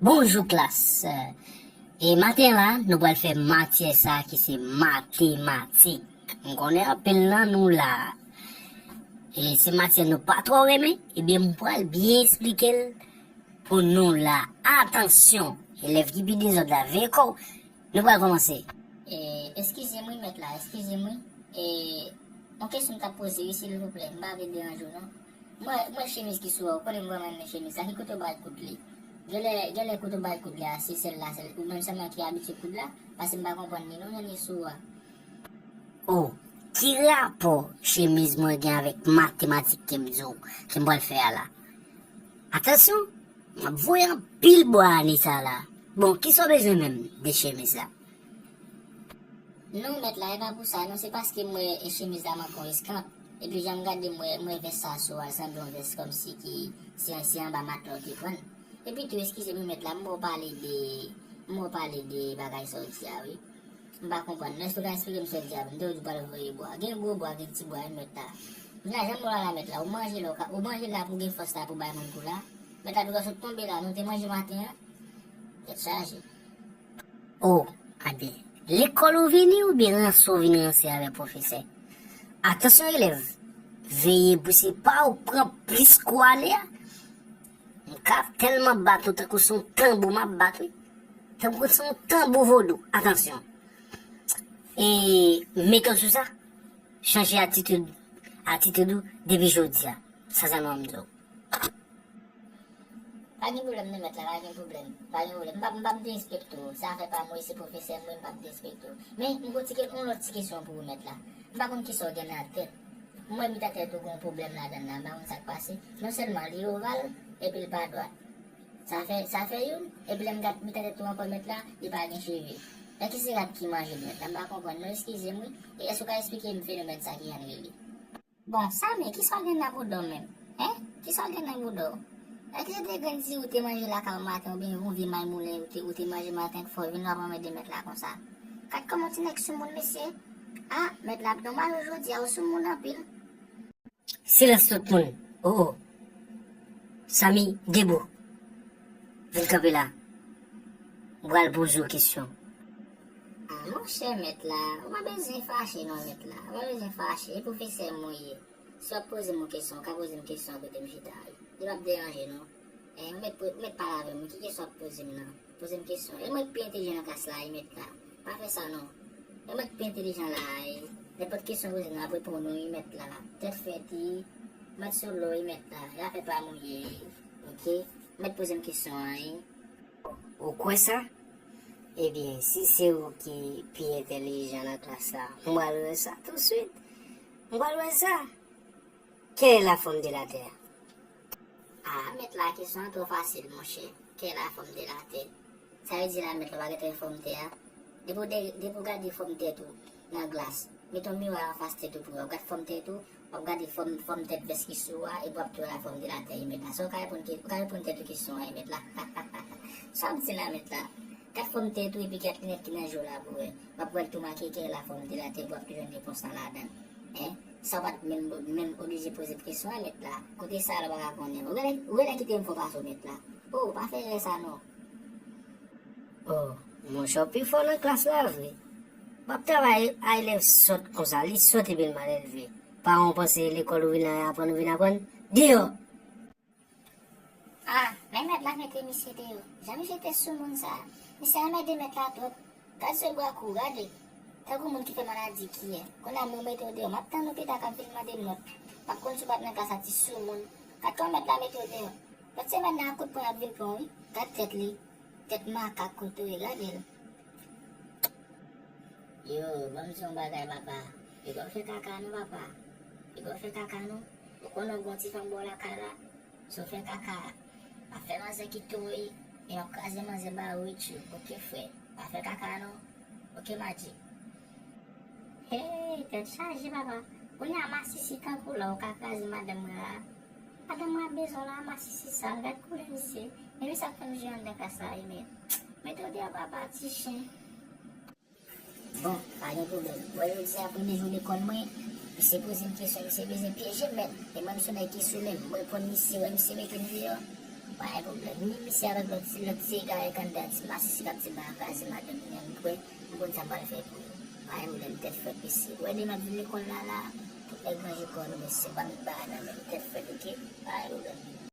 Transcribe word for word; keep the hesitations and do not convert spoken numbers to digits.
Bonjou klas. E maten la, nou pral fè matyè sa ki se matematik. M konnen anpil nan nou la. E se matyè nou pa twò renmen, ebyen m pral byen esplike l pou nou la. Atansyon, elèv ki pi dezòd la, veye kò w. Nou pral kòmanse. E, eskize m wi mèt la, eskize m wi. E, yon kesyon m t ap poze wi silvouplè, m pa vle deranje w non. M wè, m wè chemiz ki sou ou, ou konnen m vrèman renmen chemiz la, ki kote w bay kout li? Genlè, genlè kote w bay kout la, se sèl la, sèl, ou menm sèlman ki abitye kout la, paske m pa konprann li non, jan li sou ou a. Oh, ki rapò chemiz mwen gen avèk matematik ke m di w, ke m pral fè a la? Atansyon, m ap voye anpil bwa ane sa la. Bon, kisa w bezwen menm de chemiz la? Non, mèt la, e pa pou sa, non, se paske m wè e chemiz la manke yon eskanp. Epi jan m gade m wè, m wè vès sa sou a, l sanble yon vès kòmsi ki, se, se anba matla w te pran l. Epi tou, eskize m wi mèt la, m wè w pale de, m wè w pale de bagay sa w di a wi. M pa konprann. Non, èske w ka esplike m sa w di a? M te di w pral voye bwa. Gen gwo bwa, gen ti bwa, wi mèt la. Kounya, jan m wè w la la, mèt la, ou manje la, ou ka, ou manje la pou gen fòs la pou bay moun kou la. Mèt la, tou ka sot tonbe la, non, te manje maten an. Tèt chaje. Oh, a byen. Lekòl ou vini oubyen ranse w vin ranse avèk pwofesè? Atansyon, elèv. Veye pou se pa ou k pran plis kou ane a. M ka tèlman bat ou tankou se yon tanbou m ap bat, wi. Tankou se yon tanbou vodou. Atansyon. E mete w sou sa. Chanje atitid, atitid ou depi jodi a. Sa sèlman m di w. Pa gen pwoblèm non mèt la, pa gen pwoblèm. Pa gen pwoblèm. M p ap, m p ap derespekte w. Sa fè pa mwen, se pwofesè mwen, m p ap derespekte w. Men, m gon ti ke-, yon lòt ti kesyon pou ou mèt la. M pa konn kisa w gen nan tèt. M wè mitan tèt ou gon pwoblèm ladan l la, m pa konn sa k pase. Non sèlman li oval, epi l pa dwat. Sa fè, sa fè youn, epi lè m gad mitan tèt ou ankò mèt la, li pa gen cheve. Èske se rat ki manje l mèt la? M pa konprann non, eskize m wi. E èske w ka esplike m fenomèn sa ki jan l rele? Bon, Samy, kisa w gen nan bouda w menm? Hein? Kisa w gen nan bouda w? Èske se de grenn diri ou te manje lakay ou maten oubyen yon vye may moulen ou te, ou te manje maten k fè w vin la ap anmède mèt la konsa? Gad kòman ti nèg soumoun, mesye. Ah, mèt la ap donmaje w jodi a, ou soumoun anpil. Silans tout moun. Oh, oh. Samy, debou. Vin kanpe la. M pral poze w kesyon. Ah, monchè, mèt la, ou pa bezwen fache non, mèt la. Ou pa bezwen fache, e pwofesè mwen ye. Si w ap poze m yon kesyon, ou ka poze m kesyon kote m chita a wi. Li p ap deranje non. Eh, ou mèt, ou mèt pale avè m wi, ki kesyon w ap poze m nan? Poze m kesyon. E mwen k pi entèlijan nan klas la wi, mèt la. Pa fè sa non. E mwen k pi entèlijan la wi. Nenpòt kesyon poze m nan, m ap reponn ou wi, mèt la. Tèt frèt wi. Mèt sou lo wi, mèt la. E afè pa mouye wi. Oke? Mèt poze m kesyon an wi. Ou kwè sa? Ebyen, si se ou ki pi entèlijan nan klas la, m pral wè sa touswit. M pral wè sa. Quelle est la forme de la Terre? Ah, mèt la, kesyon an twò fasil, monchè. Quelle est la forme de la Terre? Sa vle di la, mèt la, w pa gentan wè fòm tè a? Depi w de-, depi w gade fòm tèt ou nan glas, mete yon miwa anfas tèt ou pou w wè. W gad fòm tèt ou, w ap gade fòm, fòm tèt vès ki sou ou a, epi w ap twè la forme de la Terre, mèt la. Sa w ka reponn ke-, ou ka reponn tèt ou kesyon an, mèt la. Sa w ap di la, mèt la? Gad fòm tèt ou epi gad linèt ki nan je w la pou w wè. W ap wè l tou make quelle est la forme de la Terre, epi w ap tou jwenn repons lan ladan l. Hein? Sa w pa t menm, menm oblije poze m kesyon an, mèt la. Kote sa la w pa ka konnen? Ou genlè, ou genlè kite m fè w pase w, mèt la. Oh, pa fè erè sa non. Oh, monchè, w pi fò nan klas la vre. W ap travay a elèv sòt konsa, li sòt epi l mal elve. Paran w panse lekòl ou vin la aprann ou vin aprann? Deyò! Ah, men mèt la mete misye deyò. Jan misye te soumoun sa. Misye anmède mèt la twòp. Gad sou bwa kou, gade. Tankou moun ki fè maladi kiyè. Kounye a mwen mete w deyò. M ap tann ou pita k ap vin mande m nòt. M ap konn si w pa t nan klas la, ti soumoun. Gad kòman mèt la mete w deyò. Lòt semèn nan, a kout pwen y ap vin pran w wi. Gad tèt li. Tèt makak kote w ye, gade l. Yo, ban m di w yon bagay, papa. Piga w fè kaka non, papa. Piga w fè kaka non. Ou konnen w gen yon ti fanm bò lakay la? Si w fè kaka, pa fè manzè kite w, wi. E m ap kraze manzè ba ou, wi, tchou. Oke, frè. Pa fè kaka non. Oke, Madji. Hey, tèt chaje, papa. Kounye a masisi tankou la, ou ka kraze madanm mwen la. Madanm mwen ap bezwen w la, masisi sal. Gad koulè misye. Men misye ap fè m jwe anndan klas la, wi, men. Mete w deyò, papa, ti chen. Bon, pa gen pwoblèm. Bon, jodi a premye jou lekòl mwen, misye poze m kesyon, misye bezwen pyeje m, mèt. E mwen, m se nèg ki sou men m. Mwen reponn misye, wè misye mete m deyò. Pa gen pwoblèm. Ni misye avèk lòt, lòt ti egare kandida, ti masisi k ap di m pa ka kraze madanm li, m kwè, m konn sa m pral fè pou yo. Pa gen pwoblèm, tèt frèt mesye. Ou wè demen ap vin lekòl la, la, tout nèg ranje kò nou, mesye, pa met bagay nan men nou, tèt frèt, oke? Pa gen pwoblèm.